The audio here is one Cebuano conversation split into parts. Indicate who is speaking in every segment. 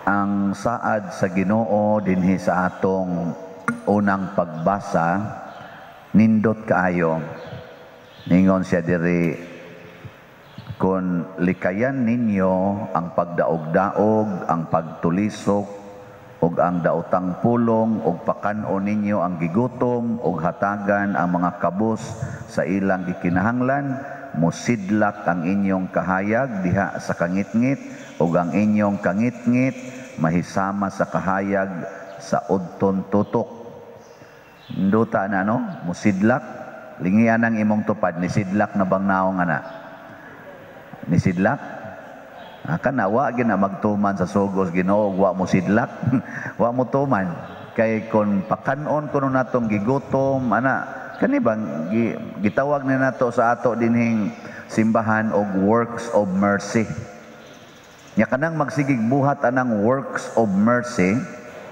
Speaker 1: Ang saad sa Ginoo dinhi sa atong unang pagbasa nindot kaayo. Ningon siya diri, "Kung likayan ninyo ang pagdaog-daog, ang pagtulisok, ug ang daotang pulong, ug pakan-on ninyo ang gigutom, ug hatagan ang mga kabus sa ilang gikinahanglan, musidlak ang inyong kahayag diha sa kangitngit, ug ang inyong kangitngit mahisama sa kahayag sa udton tutok." Nduta na, no? Musidlak. Lingian ang imong tupad, nisidlak na bang naong ana? Nisidlak? Ah, kana wa gyud na magtuman sa sugos Ginoo, wa mo sidlak, wa mo tuman. Kay kon pakanon kuno natong gigutom ana, kani bang gitawag na nato sa ato dinhing simbahan og works of mercy. Nya kanang magsigig buhat anang works of mercy,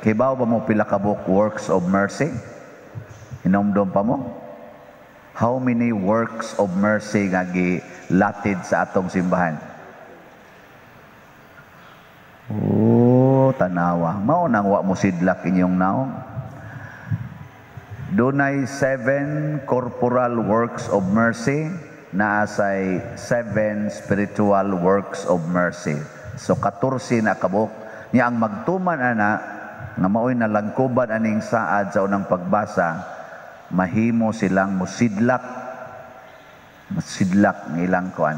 Speaker 1: kibaw ba mo pila ka buok works of mercy? Hinomdom pa mo? How many works of mercy nga gilatid sa atong simbahan? Oh, tanawa. Mao nang wa mo sidlak inyong naong. Dunay seven corporal works of mercy, naasay seven spiritual works of mercy. So 14 na kabuok. Nya ang magtuman ana nga maoy nalangkuban aning saad sa unang pagbasa, mahimo silang musidlak, musidlak ng ilang kuan.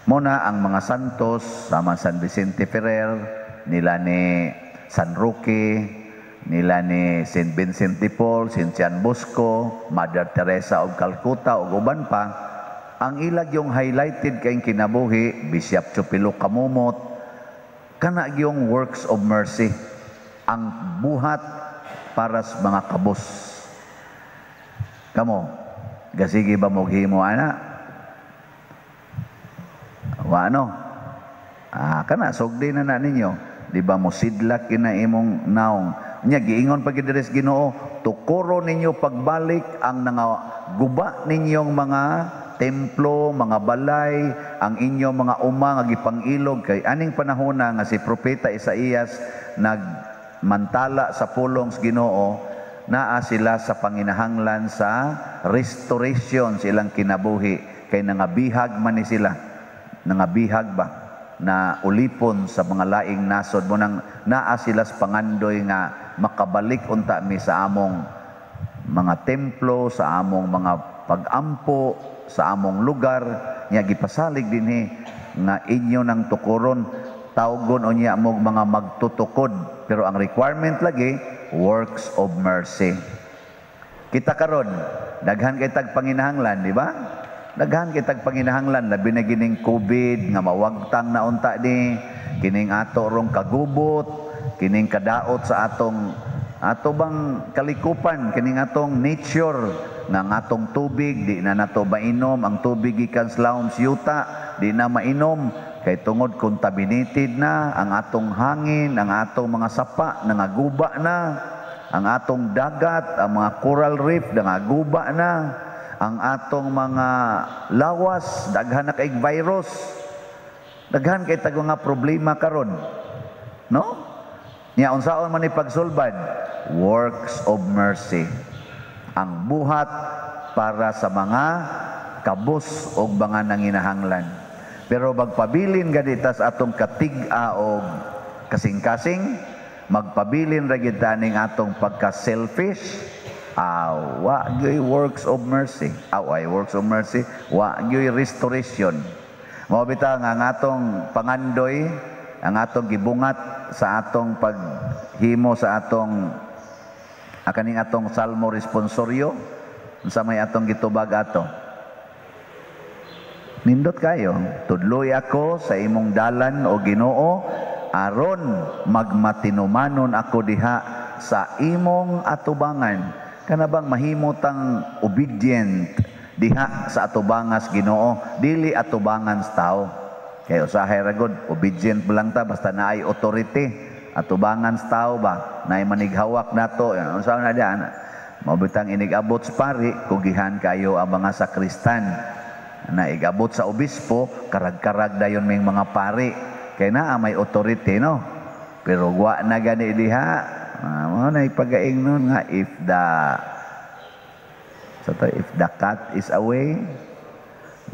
Speaker 1: Muna ang mga santos, sama San Vicente Ferrer, nila ni San Roque, nila ni Saint Vincent de Paul, Saint John Bosco, Mother Teresa of Calcutta, ug uban pa, ang ilag yung highlighted kay kinabuhi, Bishop Chupilo Camomot, kana yung works of mercy, ang buhat para sa mga kabos. Kamo, gasige ba mo himo ana? Wa, no? Ah, kana sugdi na na ninyo. Di ba mo sidlak kina imong naong? Nya giingon pa gid diri sa Ginoo, tukoro ninyo pagbalik ang guba ninyong mga templo, mga balay, ang inyong mga uma nga gipang-ilog, kay aning panahon na nga si Propeta Isaías nagmantala sa pulong sa Ginoo, naa sila sa panginahanglan sa restoration sa ilang kinabuhi kay nangabihag man ni sila, nangabihag ba na ulipon sa mga laing nasod mo, nang naa sila sa pangandoy nga makabalik unta mi sa among mga templo, sa among mga pagampo, sa among lugar. Nya gipasalig dinhi nga inyo nang tukuron, tawgon unya mo mga magtutukod, pero ang requirement lagi, works of mercy. Kita karon daghan kay tag panginahanglan, di ba? Daghan kay tag panginahanglan, labi na kining COVID nga mawagtang na unta ni kining ato rong kagubot, kining kadaot sa atong ato bang kalikupan, kining atong nature nga ang atong tubig di na nato mainom, ang tubig gikan sa lawom sa yuta di na mainom kay tungod contaminated na ang atong hangin, ang atong mga sapa nangaguba na, ang atong dagat, ang mga coral reef nangaguba na, ang atong mga lawas daghan na kay virus, daghan kay tag mga problema karon, no? Nya unsaon man ni pagsulbad? Works of mercy, ang buhat para sa mga kabus og mga nanginahanglan. Pero magpabilin ganita sa atong katig-a og kasing-kasing, magpabilin ra gyud ta ning atong pagka-selfish, ah, wa gyoy works of mercy. Ah, way works of mercy, wa gyoy restoration. Mao bitaw nga ang atong pangandoy, ang atong gibungat sa atong paghimo sa atong kaning atong Salmo responsorio, unsa may atong gitubag ato? Nindot kayo. "Tudloy ako sa imong dalan, o Ginoo, aron magmatinumanon ako diha sa imong atubangan." Kana bang mahimo tang obedient diha sa atubangas Ginoo, dili atubangan sa tao. Kay usahay ra gud obedient lang ta basta naay authority, atubangan sa tao ba, naay manighawak nato, unsa na diyan. Mao bitang inig-abot sa pari, kugihan kayo ang mga sakristan. Na igabot sa obispo, karag-karag dayon ming mga pari. Kay naa may authority, no? Pero wa na gani diha. Mao na ipagaing nun nga if the cat is away,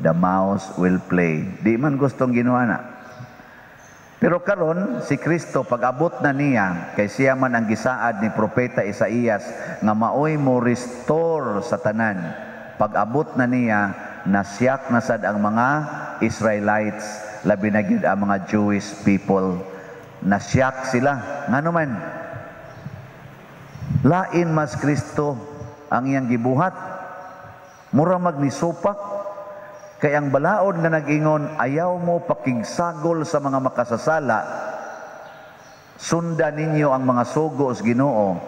Speaker 1: the mouse will play. Di man gustong Ginoo na. Pero karon si Kristo, pag-abot na niya, kay siya man ang gisaad ni Propeta Isaías nga maoy mo restore sa tanan. Pag-abot na niya, nasyak na sad ang mga Israelites, labi na gyud ang mga Jewish people. Nasyak sila. Ngano man? Lain mas Kristo ang iyang gibuhat. Mura magnisupak kay ang balaod nga nag-ingon, "Ayaw mo pakigsagol sa mga makasasala, sunda ninyo ang mga sugo sa Ginoo."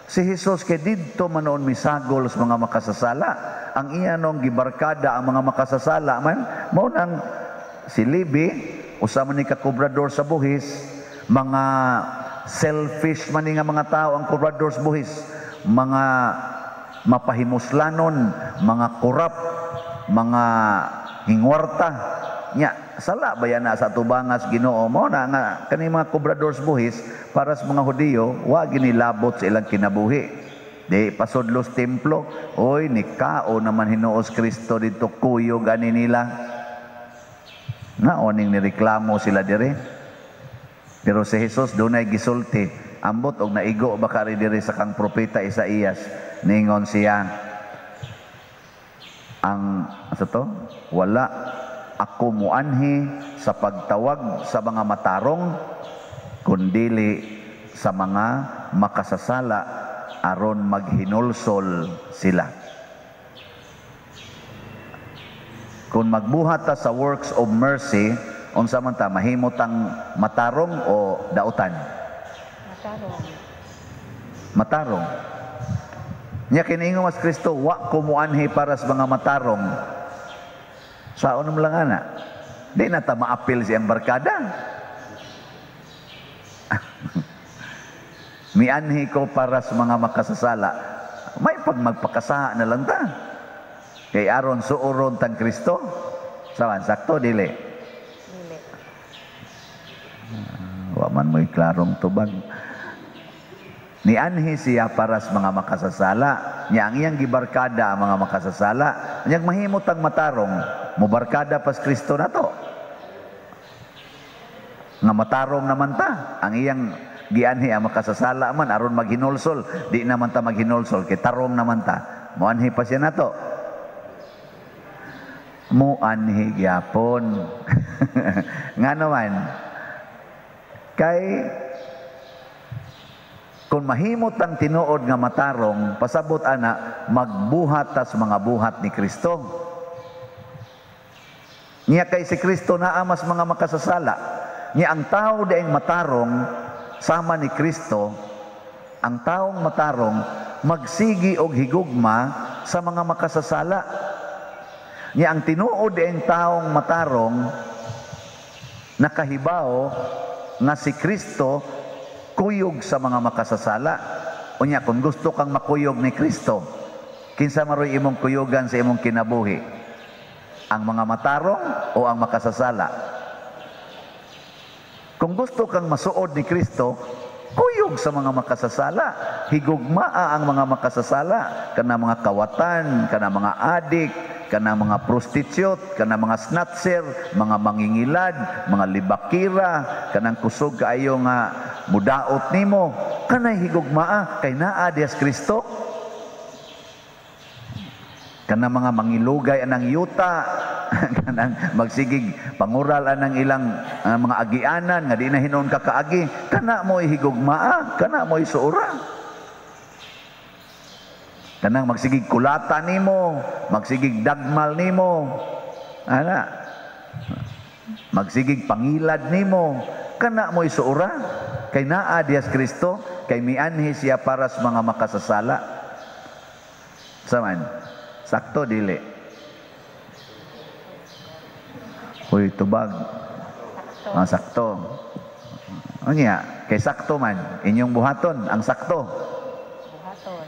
Speaker 1: Si Jesus kay didto man noon misagol sa mga makasasala. Ang iya nong gibarkada ang mga makasasala man. Mao nang si Levi, usa man ni ka kobrador sa buhis, mga selfish man ni nga mga tao ang kobrador sa buhis, mga mapahimuslanon, mga korap, mga hingwarta. Nya, sala ba yan na sa tubangas Ginoo? Mao na nga kani mga kobrador sa buhis, para sa mga Hudiyo, wa ginilabot sa ilang kinabuhi. Di pasudlos templo, oy, nikao naman hinuos Kristo dito, kuyog ani nila. Nga oning nireklamo sila dire. Pero si Jesus dunay gisulti, ambot og naigo ba ka ri diri sa kang Propeta Isaías, ningon siya ang sa to, "Wala ako muanhi sa pagtawag sa mga matarong kundili sa mga makasasala aron maghinulsol sila." Kung magbuhat ta sa works of mercy, unsa man ta mahimo tang matarong o dautan?
Speaker 2: Matarong.
Speaker 1: Matarong. Nya kiningon mas Kristo, "Wa ko muanhi para sa mga matarong." Saon mo lang ana? Di na ta maapil siyang barkada. "Mianhi ko para sa mga makasasala." May pag magpakasaha na lang ta. Kay aron suoron tang Kristo. Sawan, sakto, dili?
Speaker 2: Dili.
Speaker 1: Wa man mo'y klarong tubag. Nianhi siya para sa mga makasasala. Nya ang iyang gibarkada ang mga makasasala. Nya mahimo tang matarong, mubarkada pas Kristo na to. Nga matarong naman ta, ang iyang gianhi ang makasasala man aron maghinulsol. Di naman ta maghinulsol kay tarong naman ta. Moanhi pa siya nato. Muanhi gyapon. Nga naman, kay kung mahimot ang tinuod nga matarong, pasabot ana, magbuhat tas mga buhat ni Kristo. Niya kay si Kristo naa mas mga makasasala. Niya ang tao dieng matarong sama ni Kristo, ang taong matarong magsigi og higugma sa mga makasasala. Niya ang tinuod dieng taong matarong nakahibaw nga si Kristo kuyog sa mga makasasala. Unya, kung gusto kang makuyog ni Kristo, kinsa maroy imong kuyugan sa imong kinabuhi? Ang mga matarong o ang makasasala? Kung gusto kang masuod ni Kristo, kuyog sa mga makasasala. Higugmaa ang mga makasasala, kana mga kawatan, kana mga adik, kana mga prostitute, kana mga snatcher, mga mangingilad, mga libakira, kanang kusog kaayo nga mudaot nimo, kanay higugmaa kay naa dias Kristo. Kana mga mangilugay anang yuta, kanang magsigig pangural anang ilang mga agianan nga di na hinuon ka kaagi, kana mo higugmaa, kana mo isuura. Kanang magsigig kulata nimo, magsigig dagmal nimo, ana, magsigig pangilad nimo, kana mo isuura kay naa dias Kristo, kay mianhi siya para sa mga makasasala. Saman, sakto dili? Uy, tubag.
Speaker 2: Sakto.
Speaker 1: Ah, sakto. Unya, kay sakto man, inyong buhaton ang sakto.
Speaker 2: Buhaton.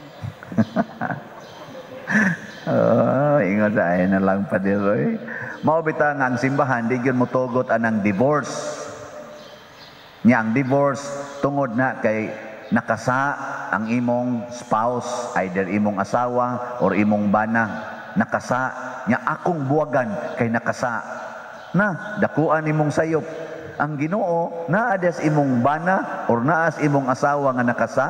Speaker 1: Oh, ingon sa ay na lang pa diroy. Mao bitaw nga ang simbahan di gyud motugot anang divorce. Nya ang divorce tungod na kay nakasa ang imong spouse, either imong asawa or imong bana, nakasa nya, akong buwagan kay nakasa na, dakuan imong sayop. Ang Ginoo naa des imong bana or naas imong asawa nga nakasa,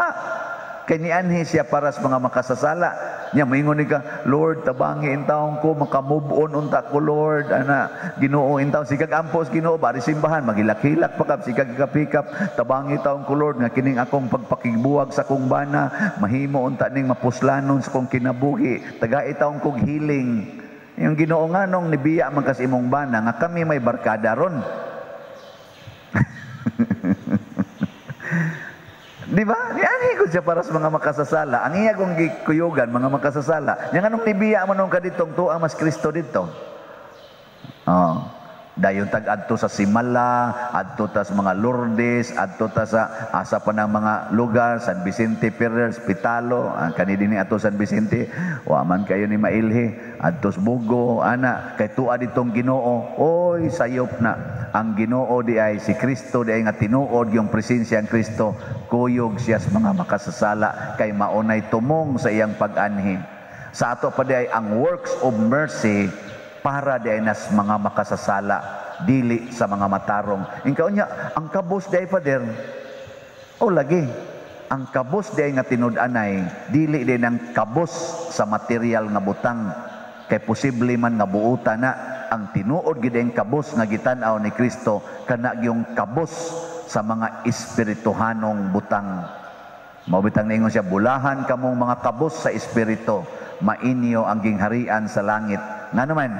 Speaker 1: kay nianhi siya para sa mga makasasala. Nya moingon ni ka, "Lord, tabangi intawon ko, maka-move on unta ko, Lord." Ana, Ginoo intaw sigag ampos Ginoo bari simbahan, magilak-hilak pa ka, sigag kapikap, "Tabangi taon ko, Lord, nga kining akong pagpakigbuwag sa akong bana mahimo unta ning mapuslanon sa akong kinabuhi, tagai taon kog healing." Yung Ginoo, nganong nibiya man kas imong bana nga kami may barkada ron? Di ba? Nianhi ko siya para sa mga makasasala. Ang iya kong gikuyugan, mga makasasala. Nya nganong nibiya mo nung kaditong tuwa mas Kristo dito? Oh. Dayon tag adto sa Simala, adto ta sa mga Lourdes, adto ta sa asa pa ng mga lugar, San Vicente Ferrer, Pitalo, ang kani dinhi ato San Vicente, wa man kayo ni mailhi, adto sa Bugo, ana, kay tuwa ditong Ginoo, oy, sayop na. Ang Ginoo di ay si Kristo di ay nga tinuod yung presensya ang Kristo, kuyog siya sa mga makasasala kay maunay tumong sa iyang pag-anhi. Sa ato pa di ay ang works of mercy para di ay nas mga makasasala, dili sa mga matarong. Inkaw niya, ang kabos di ay, Father, o lagi, ang kabos di ay nga tinud-anay, dili din ang kabos sa material nga butang, kay posible man nga buutan na. Ang tinuod gid ang kabos nga gitan-aw ni Kristo, kana yung kabos sa mga espirituhanong butang. Mao bitang niingon siya, "Bulahan kamong mga kabos sa espiritu, mainyo ang gingharian sa langit." Nga naman,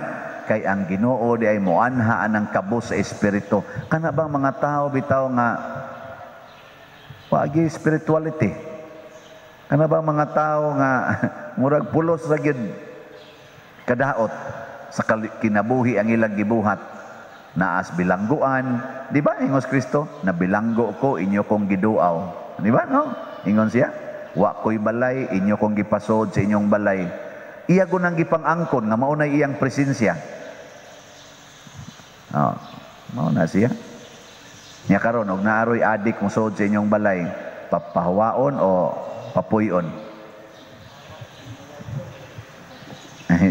Speaker 1: kay ang Ginoo di ay moanha anang kabos sa espiritu. Kana bang mga tao bitaw nga wagi spirituality? Kana bang mga tao nga murag pulos ra gyud kadaot sa kinabuhi ang ilang gibuhat? Naas bilangguan, di ba? Ingos Kristo, "Nabilanggo ko, inyo kong giduaw." Di ba, no? Ingon siya, "Wa ko'y balay, inyo kong gipasod sa inyong balay." Iya ko nang gipang-angkon nga mao na iyang presensya. Oh, mao na siya. Nya karon og naaroy adik mosuod sa inyong balay, papahawaon o papuyon?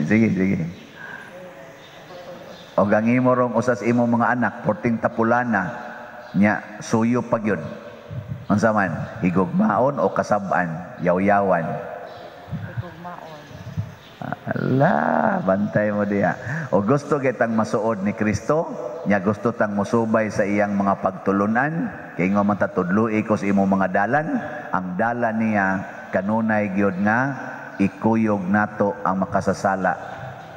Speaker 1: Sige, sige. Og ang imo rong usas imong mga anak, porting tapulana, nya suyo pa gyud. Unsa man, higugmaon o kasab-an, yaw-yawan?
Speaker 2: Higugmaon.
Speaker 1: Ala, bantay mo diya. O gusto kitang masuod ni Kristo, nya gusto tang mosubay sa iyang mga pagtulunan, kay ingon man ta, "Tudloi ko sa imong mga dalan." Ang dalan niya kanunay gyud nga ikuyog nato ang makasasala.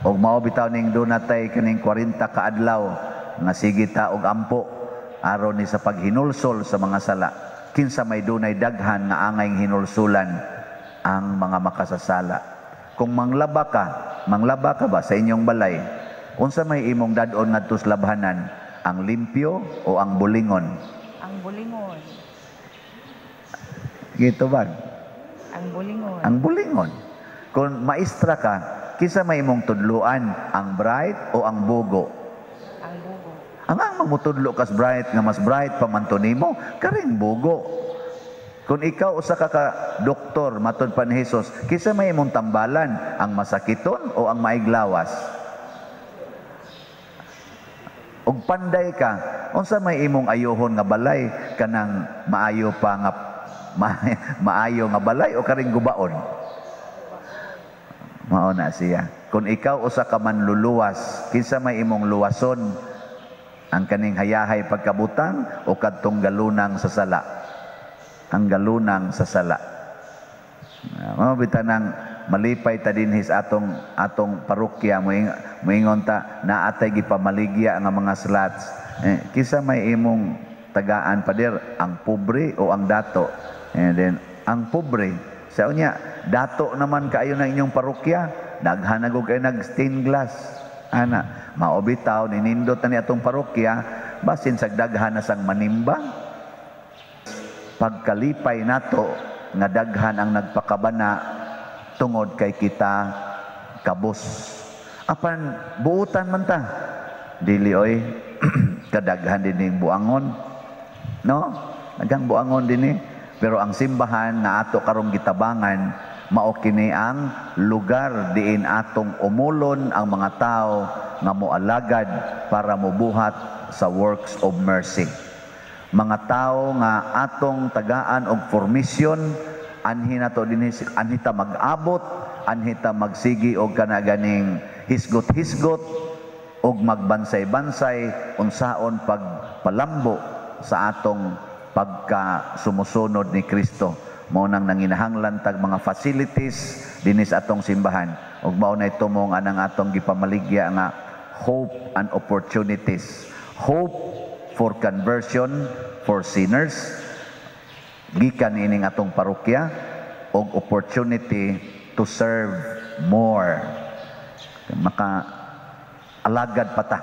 Speaker 1: Og mao bitaw ning dunatay kaning 40 ka adlaw nga sige ta og ampo aron ni sa paghinulsol sa mga sala. Kinsa may dunay daghan nga angay hinulsulan? Ang mga makasasala. Kung manglaba ka ba sa inyong balay, unsa may imong dad-on ngadto sa labhanan? Ang limpyo o ang bulingon?
Speaker 2: Ang bulingon.
Speaker 1: Gito ba?
Speaker 2: Ang bulingon.
Speaker 1: Ang bulingon. Kung maestra ka, kinsa may imong tudluan, ang bright o ang bugo?
Speaker 2: Ang bugo.
Speaker 1: Ang mamutudlo kas bright nga mas bright pa man to nimo, karing bugo. Kung ikaw usa ka ka doktor, matud pa ni Jesus, kinsa may imong tambalan, ang masakiton o ang maiglawas? Og panday ka, unsa may imong ayohon nga balay, kanang maayo pa nga maayo nga balay o karing gubaon? Mao na siya. Kung ikaw usa ka manluluwas, kinsa may imong luwason, ang kaning hayahay pagkabutang o kadtong galunang sa sala? Ang galunang sa sala. Mao bitaw nang malipay ta dinhi sa atong atong parokya, moingon ta naatay gipamaligya nga mga slots. Kinsa may imong tagaan, Pader, ang pobre o ang dato? And then ang pobre. Sa unya, dato naman kaayo ng inyong parokya, daghan na kayo nag stained glass. Ana, mao bitaw ninindot na ni atong parokya, basin sa daghan na sang manimba. Pagkalipay nato nga daghan ang nagpakabana tungod kay kita kabos. Apan buutan man ta. Dili oy, kadaghan din ning buangon. No? Daghang buangon dinhi. Pero ang simbahan nga ato karong gitabangan, mao kini ang lugar diin atong umulon ang mga tao nga moalagad para mobuhat sa works of mercy. Mga tao nga atong tagaan og formation anhi nato dinhi, anhi ta mag-abot, anhi ta magsigi og kana ganing hisgot-hisgot og magbansay-bansay unsaon pagpalambo sa atong pagka sumusunod ni Kristo. Mao nang nanginahanglan tag mga facilities dinhi sa atong simbahan ug mao na tumong anang atong gipamaligya nga hope and opportunities. Hope for conversion for sinners gikan ining atong parokya og opportunity to serve more. Maka alagad pa ta.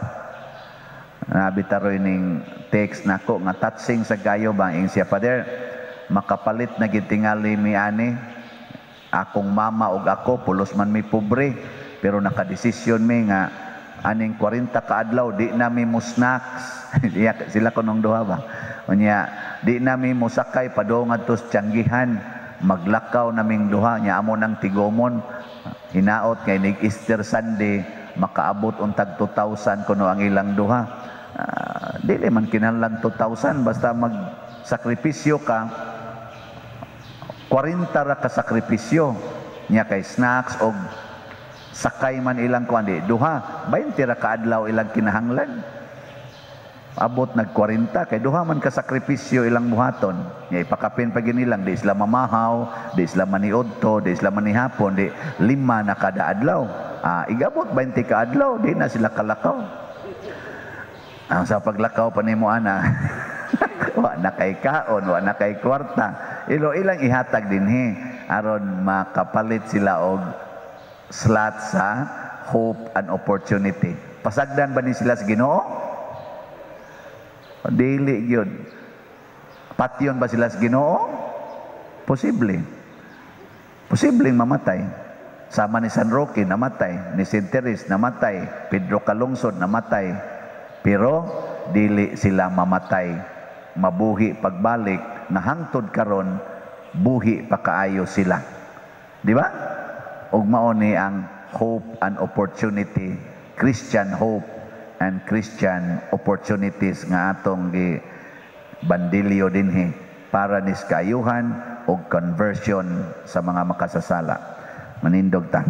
Speaker 1: Nabi taroy ning text nako nga touching sa gayo ba, ing siya, "Father, makapalit na gid tingali mi ani akong mama ug ako, pulos man mi pobre, pero nakadesisyon mi nga aning 40 ka adlaw di na mi mo snacks." Iya, sila kunong duha ba. Unya di na mi mosakay padung ngadto sa tiyanggihan, maglakaw naming duha nya amo nang tigomon. Hinaot kay nig Easter Sunday makaabot untag 2,000 kuno ang ilang duha. Dili man kinahanglan 2,000, basta magsakripisyo ka. 40 ra ka sakripisyo nya kay snacks og sakay man ilang kuan, di duha, 20 ra ka adlaw ilang kinahanglan. Abot nag 40 kay duha man ka sakripisyo ilang buhaton nya. Ipakapin pa ginilang di sila mamahaw, di sila maniudto, di sila manihapon, di lima na kada adlaw. Igabot 20 ka adlaw, di na sila kalakaw. Ang sa paglakaw pa nimo ana, wa na kay kaon, wa na kay kwarta. Ilo ilang ihatag dinhi aron makapalit sila og slot sa hope and opportunity. Pasagdan ba ni sila sa Ginoo? Dili gyud. Patyon ba sila sa Ginoo? Posible. Posibleng mamatay. Sama ni San Roque, namatay. Ni Saint Therese, namatay. Pedro Calungsod, namatay. Pero dili sila mamatay. Mabuhi pagbalik na hangtod karon buhi pa kaayo sila. Di ba? Ug mao ni ang hope and opportunity, Christian hope and Christian opportunities nga atong gi bandilyo dinhi para nis kaayuhan og conversion sa mga makasasala. Manindog ta.